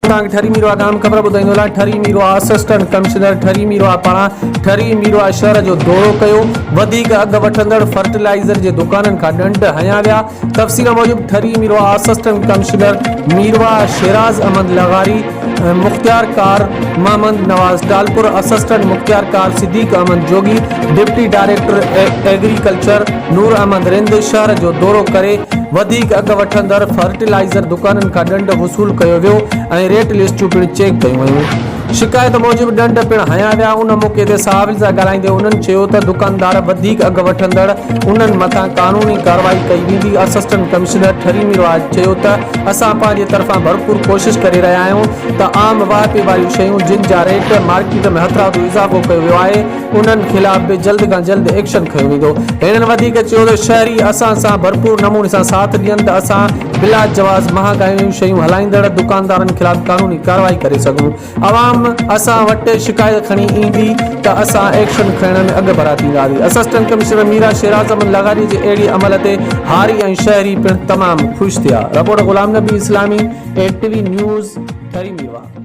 توهان کي ٺري ميرواهه کان اهم خبر ٻڌائيندو هلان، ٺري ميرواهه اسسٽنٽ ڪمشنر ٺري ميرواهه پاران ٺري ميرواهه شهر جو دورو ڪيو، وڌيڪ اگهه وٺندڙ فرٽيلائيزر جي دڪانن کان ڏنڊ هنيا ويا، تفصيل موجب ٺري ميرواهه اسسٽنٽ ڪمشنر ميرواهه شيراز احمد لغاري، مختيارڪار محمد نواز ٽالپر، اسسٽنٽ مختيارڪار Siddique Ahmed Jogi, deputy director agriculture Noor Ahmed Rind شهر جو دورو ڪري وڌيڪ اگهه وٺندڙ فرٽيلائيزر دڪانن کان ڏنڊ وصول ڪيو ويو ۽ ريٽ لسٽون پڻ چيڪ ڪيون ويون. شڪايت موجب ڏنڊ پڻ هنيا ويا. ان موقعي تي صحافين سان ڳالهائيندي انهن چيو ته دڪاندار وڌيڪ اگهه وٺندڙ انهن مٿان قانوني ڪارروائي ڪئي ويندي. اسسٽنٽ ڪمشنر ٺري ميرواهه چيو ته اسان پنهنجي طرفان ڀرپور ڪوشش ڪري رهيا آهيون ته عام واهپي واريون شيون جن جا ريٽ مارڪيٽ ۾ هٿرادو اضافو ڪيو ويو آهي انهن خلاف به جلد کان جلد ايڪشن کنيو ويندو. هنن وڌيڪ چيو ته شهري اسان سان ڀرپور نموني سان ساٿ ڏين ته اسان بلا جواز مهانگايون شيون هلائيندڙ دڪاندارن خلاف قانوني ڪارروائي ڪري سگهون. عوام اسان وٽ شڪايت کڻي ايندي ته اسان ايڪشن کڻڻ ۾ اڳڀرا ٿينداسين. اسسٽنٽ ڪمشنر ميران شيراز احمد لغاري جي اهڙي عمل تي هاري ۽ شهري پڻ تمام خوش ٿيا. رپورٽ غلام نبي اسلامي، اي ٽي وي نيوز، ٺري ميرواهه.